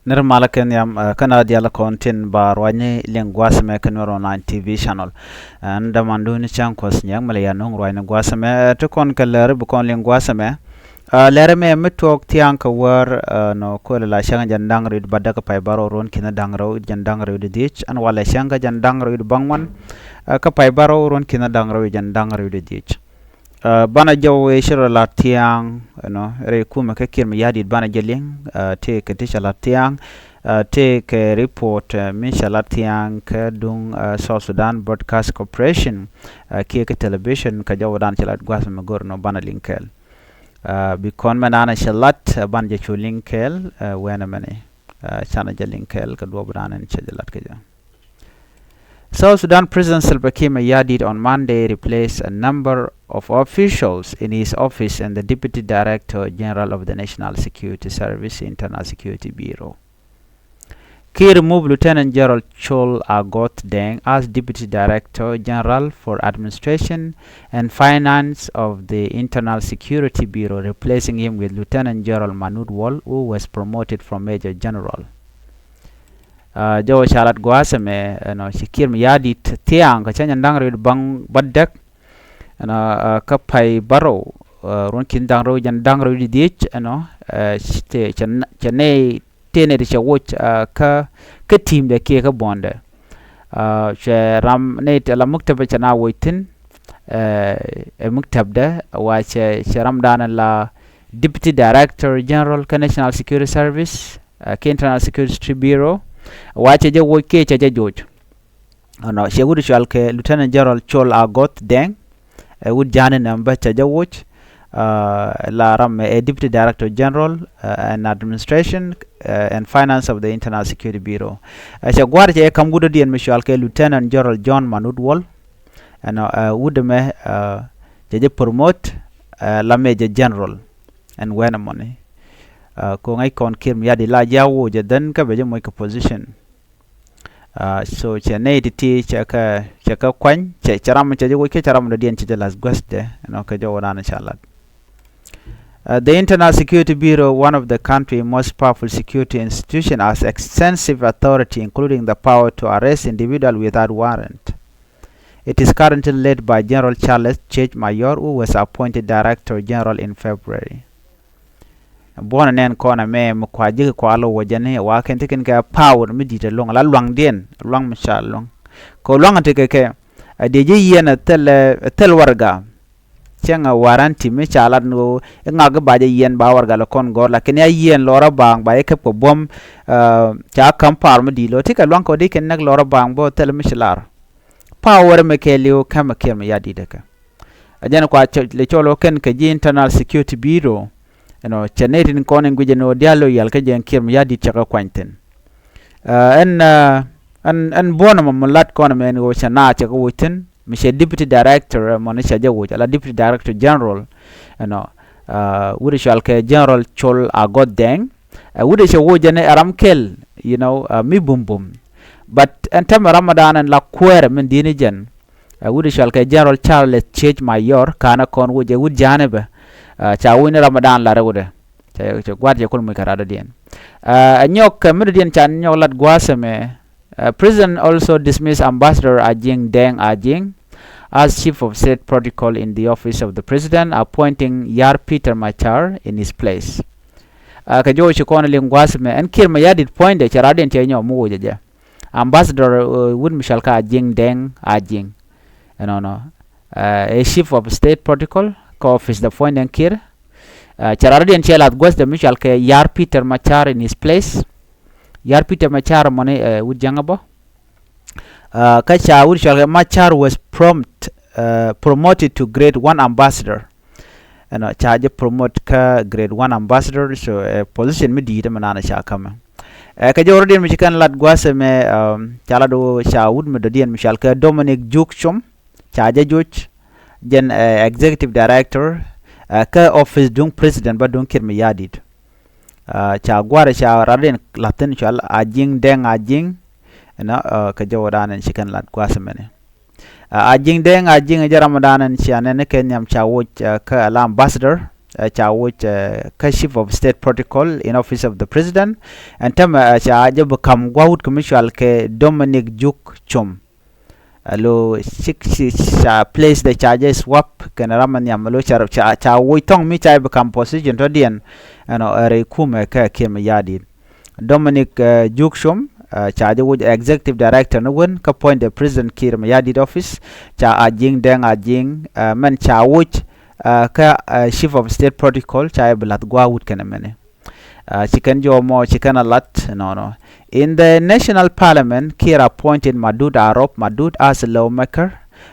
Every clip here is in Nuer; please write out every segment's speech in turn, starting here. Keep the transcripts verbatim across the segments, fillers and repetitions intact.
Nir malä kɛ nhiam, ɛ, kä na dial kɔn tin ba ruacni liŋ gua̱a̱th mɛ kɛ Nuer Online T V channel. Ɛn däman duni cäŋ kuɔth nyɛk mɛ lɛ ya nuŋ ruacni gua̱a̱th mɛ, ɛ, ti kɔn kɛ lɛri bi kɔn liŋ gua̱a̱th mɛ. Ɛ, lɛri mɛ mi tuɔɔk thia̱a̱ŋ kɛ wäär, ɛ, nɔ kuël la cäŋ jɛn da̱ŋ rɛw wi̱cdɛ bädäk kɛ pay bärɔw ruɔ̱n ki̱n da̱ŋ rɛw wi̱cdɛ jiɛn da̱ŋ rɛw wi̱cdɛ dhiec, ɛn walɛ cäŋ kɛ jɛn da̱ŋ rɛw wi̱cdɛ bäŋuan, ɛ, kɛ pay bärɔw ruɔ̱n ki̱n da̱ŋ rɛw wi̱cdɛ jiɛn da̱ŋ rɛw wi̱cdɛ dhiec. Ɛ, banɛ jɔw ëë ci rɔ la̱t thia̱a̱ŋ, ɛnɔ, rɛy kumɛ kä Kiir Mayardit banɛ jɛ liŋ, ɛ, tëëkɛ ti cɛ la̱t thia̱a̱ŋ, ɛ, tëëkɛ report, ɛ, mi cɛ la̱t thia̱a̱ŋ kä duŋ, ɛ, South Sudan Broadcast Corporation, ɛ, kiɛ kä television kɛ jɔwdan cɛ la̱t gua̱th mi go̱r nɔ banɛ liŋ kɛɛl. Ɛ, bi kɔn mɛ nanɛ cɛ la̱t, ɛ, banɛ jɛ cu liŋ kɛɛl, ɛ, wɛnɛ mɛni, ɛ, canɛ jɛ liŋ kɛɛl kɛ duɔ̱ɔ̱pdan ɛn cɛ jɛ la̱t kɛ jɛ. South Sudan President Salva Kiir Mayardit on Monday replaced a number of officials in his office and the Deputy Director General of the National Security Service, Internal Security Bureau. Kiir removed Lieutenant General Chol Agoth Deng as Deputy Director General for Administration and Finance of the Internal Security Bureau, replacing him with Lieutenant General Manud Wal, who was promoted from Major General. Ɛ, jɔw ca lat gua̱a̱th ɛmɛ, ɛnɔ, ci Kiir Mayardit thia̱a̱ŋ kɛ cäŋ jɛn da̱ŋ rɛw wi̱cdɛ bäŋ bädäk, ɛnɔ, ɛ, kä pay bärɔw, ɛ, ruɔ̱n ki̱n da̱ŋ rɛw jɛn da̱ŋ rɛw wi̱cdɛ dhiec, ɛnɔ, ɛ, cɛ, cɛ, cɛ nɛy tëë nɛy ti cɛ woc, ɛ, kä, kä ti̱i̱mdɛ kiɛ kä buɔ̱ndɛ. Ɛ, cɛ ram nɛy ti la muktäbä cɛ na woc thi̱n, ɛ, ɛ muktäbdɛ, wa cɛ, cɛ ramdan la Deputy Director General kä National Security Service, ɛ, kä Internal Security Bureau, wa cɛ jɛ woc kiɛ cɛ jɛ joc. Ɛnɔ, cɛ wut cɔal kɛ Lieutenant General Chol Agoth Deng, ɛ wut ja̱a̱ni nɛm bä cɛ jɛ woc, ɛ, la ram ɛ Deputy Director General, ɛ, and Administration, ɛ, and Finance of the Internal Security Bureau. Ɛ, cɛ gua̱a̱r cɛ jɛ ka̱m wut dɔ̱diɛn mi cɔal kɛ Lieutenant General John Manud Wal, ɛnɔ, ɛ, wut ɛmɛ, ɛ, cɛ jɛ promote, ɛ, la Major General. Ɛn wɛn ɛmɔni. Ɛ, ko ŋäc kɔn Kiir Mayardit la ji̱ a woc ɛ dhän kä bɛ jɛ moc kɛ position. Ɛ, so cɛ nɛy ti̱ti̱ cɛ kɛ, cɛ kɛ kuany, cɛ, cɛ ram cɛ jɛ woc kä cɛ ram dɔ̱diɛn cɛ jɛ la̱th guäthdɛ, ɛnɔ, kɛ jɔwdan ca lat. Ɛ, the Internal Security Bureau, one of the country most powerful security institution, has extensive authority, including the power to arrest individual without warrant. It is currently led by General Charles Chej Mayor, who was appointed Director General in February. Buɔ̱n nɛn kɔn ɛmɛ mi kua ji̱ kua lo wä jɛn i̱ wa kɛn ti kɛn kɛ power mi di̱i̱t ɛlɔ̱ŋ la luaŋdiɛn, luaŋ mi ca luaŋ. Kɛ luaŋ ti kɛ kɛ, a diɛ ji̱ yiɛn a thil, a thil warɛga. Cäŋ a warranty mi ca lat ni ɣöö i̱ ŋak i̱ ba jɛ yiɛn ba warɛga lɛ kɔn gɔ̱r, lakin ya yiɛn lɔrä baaŋ ba jɛ käp kɛ buɔ̱m, ɛ, ca käm power mi di̱i̱t lɔ ti kɛ luaŋ kɛ wä di kɛn näk lɔrä baaŋ bä thil mi ci lar. Power mi kɛɛliw kämɛ Kiir Mayardit ɛ kɛ. A jɛn kua cɛ, lɛ cɔl ɔ kɛn kɛ ji̱ Internal Security Bureau. Ɛnɔ, cɛ nɛy tin kɔn in guic ɛn ɣöö diaal loyal kä jɛ ɛn Kiir Mayardit cɛ kɛ kuany thi̱n. Ɛ, ɛn, ɛ, ɛn, ɛn buɔ̱n ɛmɔ mi lat kɔn ɛmɛ ɛn ɣöö cɛ naath cɛ kɛ woc thi̱n, mi cɛ Deputy Director, ɛ, ɛmɔ ni cɛ jɛ woc, ala Deputy Director General, ɛnɔ, ɛ, wut cɔal kɛ General Chol Agoth Deng, ɛ, wut cɛ woc ɛn ɛ ram kɛl, you know, ɛ, mi bumbum. But ɛn täämɛ ramdan ɛn la kuäärɛ min di̱t ni jɛn, ɛ, wut cɔal kɛ General Charles Chej Mayor, ka̱n ɛ kɔn woc ɛ wut ja̱a̱ni bä. Ɛ, ca woc ni ramdan lat rɛwdɛ. Cɛ, cɛ gua̱a̱r cɛ kul muc kɛ rat dɔ̱diɛn. Ɛ, ɛ nyɔk, ɛ, mi dɔ̱diɛn ca nyɔk lat gua̱a̱th ɛmɛ. Ɛ, President also dismissed Ambassador Ajing Deng Ajing as Chief of State Protocol in the Office of the President, appointing Yar Peter Machar in his place. Ɛ, kɛ jɔw ci kɔn liŋ gua̱a̱th ɛmɛ, ɛn Kiir Mayardit puɔ̱nydɛ cɛ ratdiɛn cɛ nyɔk mi woc ɛ jɛ. Ambassador, ɛ, wut mi cɔal kɛ Ajing Deng Ajing. Ɛnɔnɔ. Ɛ, ɛ Chief of State Protocol kä office dɛ puɔ̱nydɛ ɛn Kiir. Ɛ, cɛ ratdiɛn cɛ lath guäthdɛ mi cɔal kɛ Yar Peter Machar in his place. Yar Peter Machar mɔni, ɛ, wut jäŋä bä. Ɛ, kä ca wut cɔal kɛ Machar was prompt, ɛ, promoted to grade one ambassador. Ɛnɔ, ca jɛ promote kä grade one ambassador, so, ɛ, position mi di̱i̱t mi naan ca kämɛ. Ɛ, kɛ jɔwdädiɛn mi ci kɛn lat gua̱a̱th ɛmɛ, ɛ, ca lat ɣöö ca wut mi dɔ̱diɛn mi cɔal kɛ Dominic Juk Com, ca jɛ joc, jɛn, ɛ, executive director, ɛ, kä office duŋ president bä duŋ Kiir Mayardit. Ɛ, ca gua̱a̱r ca ratdiɛn la̱th thi̱n cɔal Ajing Deng Ajing, ɛnɔ, ɛ, kɛ jɔwdan ɛn ci kɛn lat gua̱a̱th ɛmɛni. Ɛ, Ajing Deng Ajing jɛ ramdan ɛn cia nɛn kɛ nhiam ca woc, ɛ, kä ala ambassador, ɛ, ca woc, ɛ, kä Chief of State Protocol in Office of the President. Ɛn tämɛ, ɛ, ca jɛ bi ka̱m gua̱a̱th wut kɛ mi cɔal kɛ Dominic Juk Chom. Ɛ, lo cik ci ca place dɛ ca jɛ swap kɛnɛ ram mi nhiam, lo ca, ca, ca woc thɔŋ mi ca jɛ bi ka̱m position tɔ̱diɛn, ɛnɔ, ɛ rɛy kumɛ kɛ Kiir Mayardit. Dominic, ɛ, Juk Chom, ɛ, ca jɛ woc Executive Director ni wen kä puɔ̱nydɛ President Kiir Mayardit Office, ca Ajiŋ Deng Ajiŋ, ɛ, mɛn ca woc, ɛ, kä, ɛ, Chief of State Protocol, ca jɛ bi la̱th gua̱a̱th wut kɛnɛ mɛni. Ɛ, ci kɛn jɔw mɔ, ci kɛn a lat, nɔnɔ. In the National Parliament, Kiir appointed Madut Arop Madut as a lawmaker,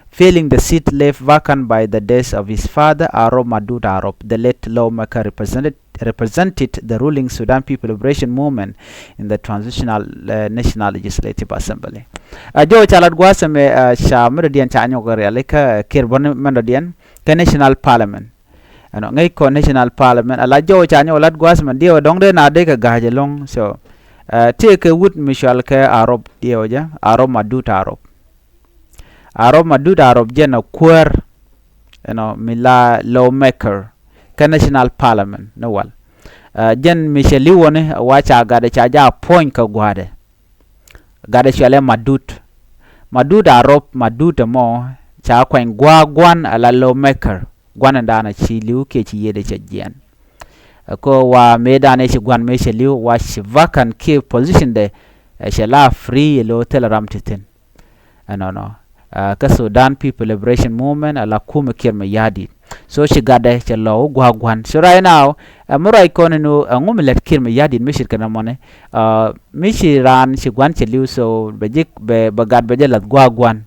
filling the seat left vacant by the death of his father, Arop Madut Arop. The late lawmaker represented, represented the ruling Sudan People Liberation Movement in the Transitional, ɛ, National Legislative Assembly. Ɛ, jɔw ca lat gua̱a̱th ɛmɛ, ɛ, ca mi dɔ̱diɛn ca nyɔk riali kä Kiir bä ni mɛn dɔ̱diɛn kä National Parliament. Ɛnɔ, ŋäc kɔn National Parliament, ala jɔw ca nyɔk lat gua̱a̱th mɛn diɛw dɔ̱ŋ dee na dee kɛ ga̱a̱c ɛlɔ̱ŋ. So, ɛ, tëëkɛ wut mi cɔal kɛ Arop diɛw jɛ, Arop Madut Arop. Arop Madut Arop jɛn a kuäär, ɛnɔ, mi la lawmaker kä National Parliament ni wal. Ɛ, jɛn mi cɛ li̱w wä ni wa ca gatdɛ ca jɛ appoint kä gua̱a̱thdɛ. Gatdɛ cɔalɛ Madut. Madut Arop, Madut ɛmɔ ca kuany gua̱a̱th gua̱n ala lawmaker. Gua̱n in da̱a̱n a ci li̱w kiɛ ci yiëëdɛ cɛ jiɛn. Ɛ, ko wa mëë da̱a̱n ɛ ci gua̱n mëë cɛ li̱w wa ci vacant kiɛ position dɛ, ɛ, cɛ la free ɛ lo thilɛ ram ti thi̱n. Ɛnɔnɔ. Ɛ, kä Sudan People Liberation Movement ala kumɛ Kiir Mayardit. So ci gatdɛ cɛ lɔ wä gua̱a̱th gua̱n. So right now, ɛ, mi ruac kɔn ɛn ɣöö ɛŋu mi lät Kiir Mayardit mi ce̱tkɛ nɔmɔni. Ɛ, mi ci raan ci gua̱n cɛ li̱w, so bɛ ji̱, bɛ, bɛ gat bɛ jɛ la̱th gua̱a̱th gua̱n.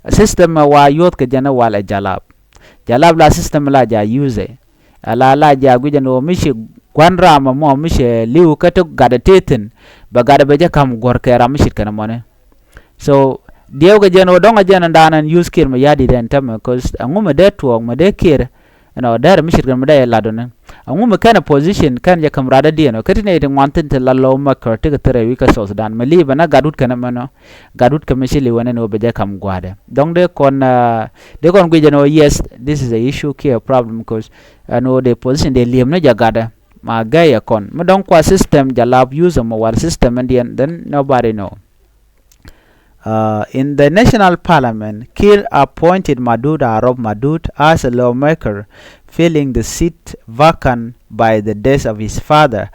System ɛ wa yuɔ̱th kɛ jɛn ɛ wal ɛ Jalap. Jalap la system la ja use. Ala la ja guic ɛn ɣöö mi ci gua̱n ram ɛmɔ mi cɛ li̱w kä ti gatdɛ tëë thi̱n, bɛ gatdɛ bɛ jɛ ka̱m guɔ̱r kɛ ram mi ce̱tkɛ nɔmɔni. So diɛw kɛ jɛn ɣöö dɔ̱ŋ ɛ jɛn ɛn da̱a̱n ɛn use Kiir Mayardit ɛn tämɛ, 'cause ɛŋu mi dee tuɔɔk mi dee Kiir, you know, dee rɛ mi ce̱tkɛ mi dee latdɔni. Ɛŋu mi kɛn ɛ position kɛn jɛ ka̱m radädiɛn ɣöö kä ti nɛy ti ŋuan thi̱n ti la lawmaker ti kɛ thirɛ wi̱c kä South Sudan mi li̱i̱ bɛ na gat wut kɛn ɛmɛnɔ. Gat wut kä mi ci li̱w ɛn ɛn ɣöö bɛ jɛ ka̱m gua̱a̱thdɛ. Dɔ̱ŋ dee kɔn, ɛ, dee kɔn guic ɛn ɣöö yes, this is a issue kiɛ a problem, 'cause ɛn ɣöö dee position dee li̱em ni jɛ gatdɛ. Ma gɛy ɛ kɔn. Mi dɔ̱ŋ kua system Jalap use ɛmɔ wal system ɛn diɛn, then nobody know. Uh, in the National Parliament, Kiir appointed Madut Arop Madut as a lawmaker, filling the seat vacant by the death of his father,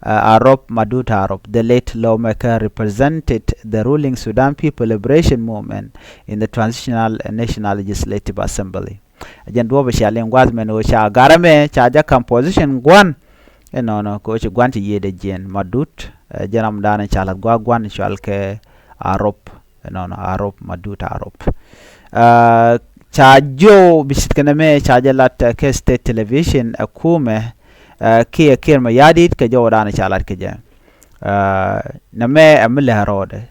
uh, Arop Madut Arop. The late lawmaker represented the ruling Sudan People Liberation Movement in the Transitional National Legislative Assembly. Ɛ jɛn duɔ̱ɔ̱p cia liŋ gua̱a̱th mɛn ɣöö ca gat ɛmɛ ca jɛ ka̱m position gua̱n. Ɛnɔnɔ kɛ ɣöö ci gua̱n ci yiëëdɛ jiɛn Madut, ɛ, jɛn ram da̱a̱n ca la̱th gua̱a̱th gua̱n cɔal kɛ Arop. Ɛnɔnɔ Arop, Madut Arop. Ɛ, ca jɔw bi ce̱tkɛ nɛmɛ ca jɛ lat, ɛ, kɛ state television ɛ kumɛ, ɛ, kiɛ Kiir Mayardit kɛ jɔw da̱a̱n ca lat kɛ jɛ. Ɛ, nɛmɛ ɛ mi lɛ rɔɔdɛ.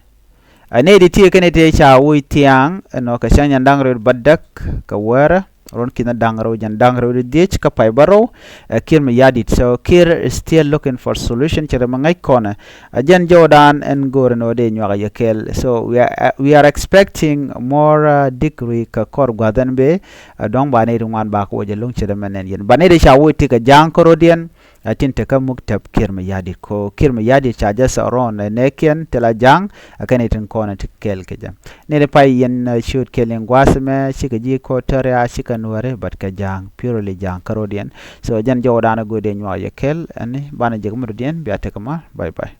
Ɛ, nɛy ti ti kɛn ti ca woc thia̱a̱ŋ, ɛnɔ, kɛ cäŋ jɛn da̱ŋ rɛw bädäk kɛ wäärä, ruɔ̱n ki̱n da̱ŋ rɛw jɛn da̱ŋ rɛw di dhiec kä pay bärɔw, ɛ, Kiir Mayardit. So Kiir is still looking for solution, ci rɛ mi ŋäc kɔnɛ. Ɛ jɛn jɔwdan ɛn go̱o̱rɛ ni wä dee nyuak yɛ kɛɛl. So we are, uh, we are expecting more, uh, degree kä kɔr gua̱th ɛn bee, ɛ, dɔ̱ŋ ba nɛy ti ŋuan bakɛ wä jɛ lo̱ŋ ci rɛ mɛ nɛn yɛn. Ba nɛy ti ca woc ti kɛ ja̱a̱ŋ kä rɔ̱diɛn, ɛ, tin te kä muk tɛp Kiir Mayardit. Ko Kiir Mayardit ca jɛ sɛ rɔɔn ɛ nɛɛkiɛn ti la ja̱a̱ŋ, ɛ, kɛn itin kɔn ɛ ti kɛɛl kɛ jɛ. Ni di pay yɛn, ɛ, ciöt kɛɛl in gua̱a̱th mɛ cikɛ ji̱ Equatoria, cikɛ Nuääri, but kɛ ja̱a̱ŋ, purely ja̱a̱ŋ kä rɔ̱diɛn. So jɛn jɔwdan ɛ go̱o̱dɛ nyuak yɛ kɛɛl, ɛn ni banɛ jek mi rɔ̱diɛn, bia tek ma, bye bye.